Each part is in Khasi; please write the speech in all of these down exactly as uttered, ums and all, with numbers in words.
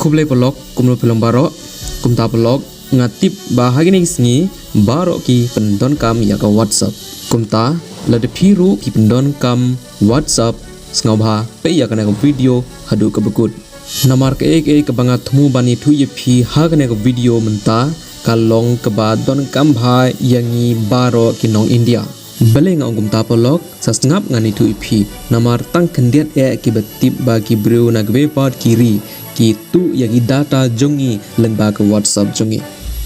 Khublei paralok, kumno phi long baroh? Kumta paralok, nga tip ba ha kine ki sngi baroh ki pyndonkam ïa ka WhatsApp. Kumta lada phi ruh phi pyndonkam WhatsApp, sngewbha peit ïa kane ka video haduh kaba kut. Namar kaei kaei kaba nga thmu ban ïathuh ïa phi ha kane ka video mynta ka long kaba donkam bha ïa ngi baroh ki nong India. Balei nga ong kumta paralok? Sa sngap ngan ïathuh ïa phi. Namar tang khyndiat eh kiba tip ba ki briew na kiwei pat ki ri ki tuh ïa ki data jong ngi lyngba ka WhatsApp jong ngi.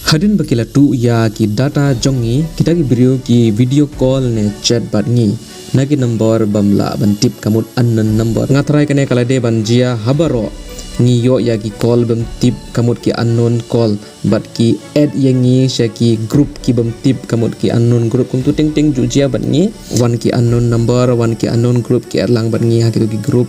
Hadien ba ki la tuh ïa ki data jong ngi, kita ki briew ki video call ne chat bad ngi na ki number bym lah ban tip, ka mut unknown number. Nga tharai kane ka la dei ban jia ha baroh. Ngi ïoh ïa ki call bym tip, ka mut ki unknown call, bad ki add ïa ngi sha ki group ki bym tip, ka mut ki unknown group. Kumta teng teng ju jia bad ngi, wan ki unknown number, wan ki unknown group ki add lang bad ngi ha kito ki group.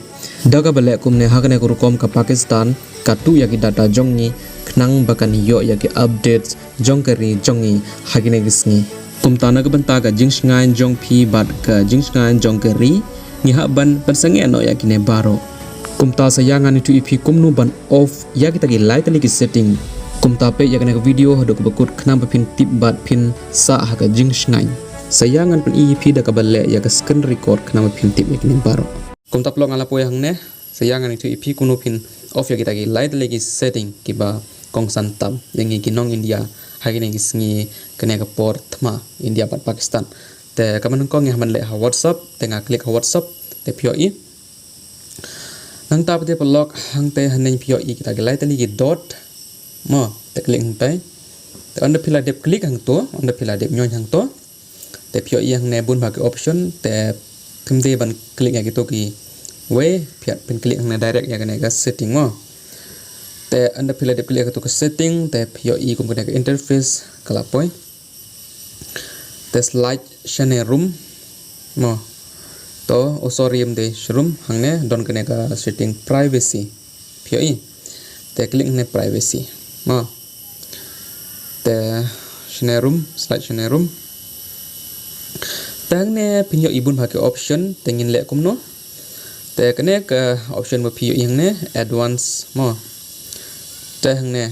Da kaba leh kumne, ha kane ka rukom ka Pakistan ka tuh ïa ki data jong ngi khnang ba kan ïoh ïa ki updates jong ka ri jong ngi ha kine ki sngi. Kumta na ka bynta ka jingshngaiñ jong phi bad ka jingshngaiñ jong ka ri, ngi hap ban pynsangeh noh ïa kine baroh. Kumta sa ïa ngan ïathuh ïa phi kumno ban off ïa kita ki lai tylli ki setting. Kumta peit ïa kane ka video haduh kaba kut khnang ba phin tip bad phin sah ha ka jingshngaiñ. Sa ïa ngan pyni ïa phi da kaba leh ïa ka screen record khnang ba phin tip ïa kine baroh. Kumta paralok, nga la poi hangne, sa ïa ngan ïathuh ïa phi kumno phin off ïa kita ki lai tylli ki setting kiba kongsan tam ïa ngi ki nong India ha kine ki sngi, kane ka por thma India bad Pakistan. Te kaba nyngkong ngi hap ban leh ha WhatsApp, te nga click ha WhatsApp, te phi ïohi. Nangta pat te paralok, hangtei haneng phi ïohi kita ki lai tylli ki dot. Mo, te click hangtei. Te ynda phi la dep click hangto, ynda phi la dep ñion hangto, te phi ïohi hangne bun bha ki option, te phim dei ban click ïa kito kiwei, phi hap ban click hangne direct ïa kane ka setting mo. Te ynda phi la dep click ïa kito ka setting, te phi ïohi kum kane ka interface ka la poi. Te slide shane room mo. To, oh sorry, ym dei shi room, hangne don kane ka setting privacy. Phi ïohi. Te click hangne privacy mo. Te shane room, slide shane room. Te hangne phin ïohi bun bha ki option, te ngin leh kumno. Te kane ka option ba phi ïohi hangne advanced mo. Te hangne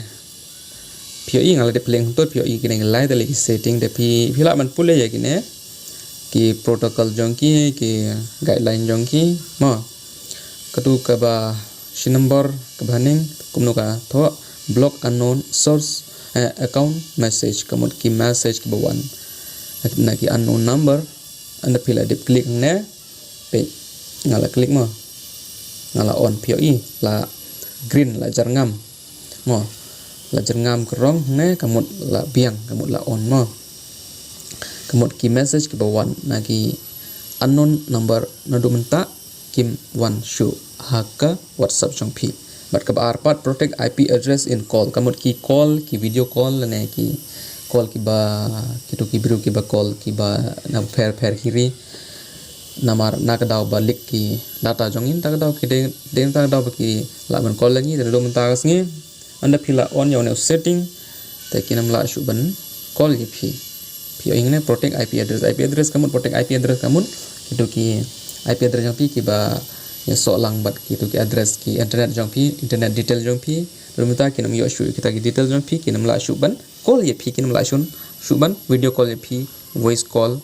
phi ïohi, nga la dep click hangto, phi ïohi kine ki lai tylli ki setting, te phi, phi lah ban pule ïa kine ki protocol jong ki, ki guideline jong ki mo. Kato kaba shi number kaba haneng, kumno ka thoh, block unknown source, eh, account message, ka mut ki message kiba wan na ki unknown number. Ynda phi la dep click hangne, peit, nga la click mo, nga la on, phi ïohi, la green, la jyrngam mo, la jyrngam ka rong hangne, ka mut la biang, ka mut la on mo. Ka mut ki message kiba wan na ki unknown number naduh mynta kim wan shuh ha ka WhatsApp jong phi. Bad kaba ar pat, protect I P address in call, ka mut ki call, ki video call lane ki call kiba, kito ki briew kiba call kiba na pher pher ki ri. Namar na ka daw ba leak ki data jong ngi, na ka daw ki dei, dei na ka daw ba ki lah ban call ïa ngi, te naduh mynta ka sngi ynda phi la on ïa une u setting, te kin ym lah shuh ban call ïa phi. Phi ïohi hangne protect I P address, I P address ka mut, protect I P address ka mut kito ki I P address jong phi kiba ïasoh lang bad kito ki address ki internet jong phi, internet detail jong phi. Naduh mynta kin ym ïoh shuh kita ki detail jong phi, kin ym lah shuh ban call ïa phi, kin ym lah shuh, shuh ban video call ïa phi, voice call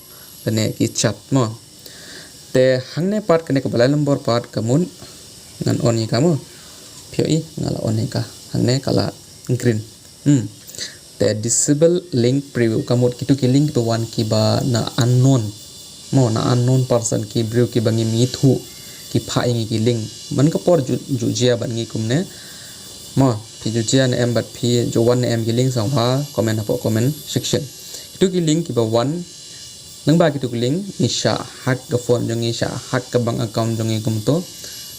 lane ki chat mo. Te hangne pat kane kaba lai nombor pat ka mut ngan on ïa ka mo. Phi ïohi, nga la on ïa ka. Hangne ka la green. Hmm. Te disable link preview, ka mut kito ki link kiba wan kiba na unknown mo, na unknown person, ki briew kiba ngim ithuh ki phah ïa ngi ki link. Man ka por ju, ju jia bad ngi kumne mo, phi ju jia ne em bad phi ju wan ne em ki link, sngewbha comment hapoh comment section. Kito ki link kiba wan, nangba kito ki link ngi shah hack ka phone jong ngi, shah hack ka bank account jong ngi kumto.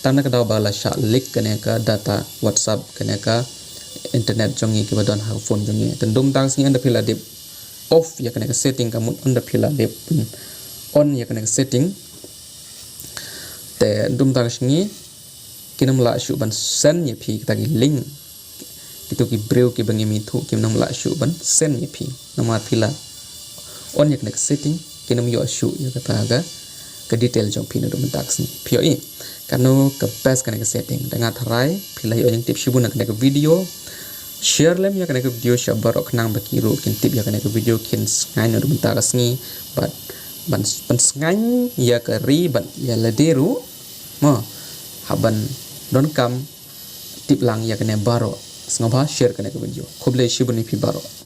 Tang na ka daw ba la shah leak kane ka data WhatsApp, kane ka internet jong ngi kiba don ha ka phone jong ngi. Te naduh mynta ka sngi ynda phi la dep off ïa kane ka setting, ka mut ynda phi la dep on ïa kane ka setting, te naduh mynta ka sngi kin ym lah shuh ban send ïa phi kita ki link. Kito ki briew kiba ngim ithuh kin ym lah shuh ban send ïa phi. Namar phi la on ïa kane ka setting, kin ym ïoh shuh ïa kata ka ka detail jong phi naduh mynta ka sngi. Phi ïohi kano ka best kane ka setting. Da nga tharai phi la ïoh jingtip shibun na kane ka video. Share lem ïa kane ka video sha baroh khnang ba ki ruh kin tip ïa kane ka video, kin sngain naduh mynta ka sngi bad ban pynsngain ïa ka ri bad ïa lade ruh. Mo, hap ban donkam tip lang ïa kane baroh. Sngewbha share kane ka video. Khublei shibun ïa phi baroh.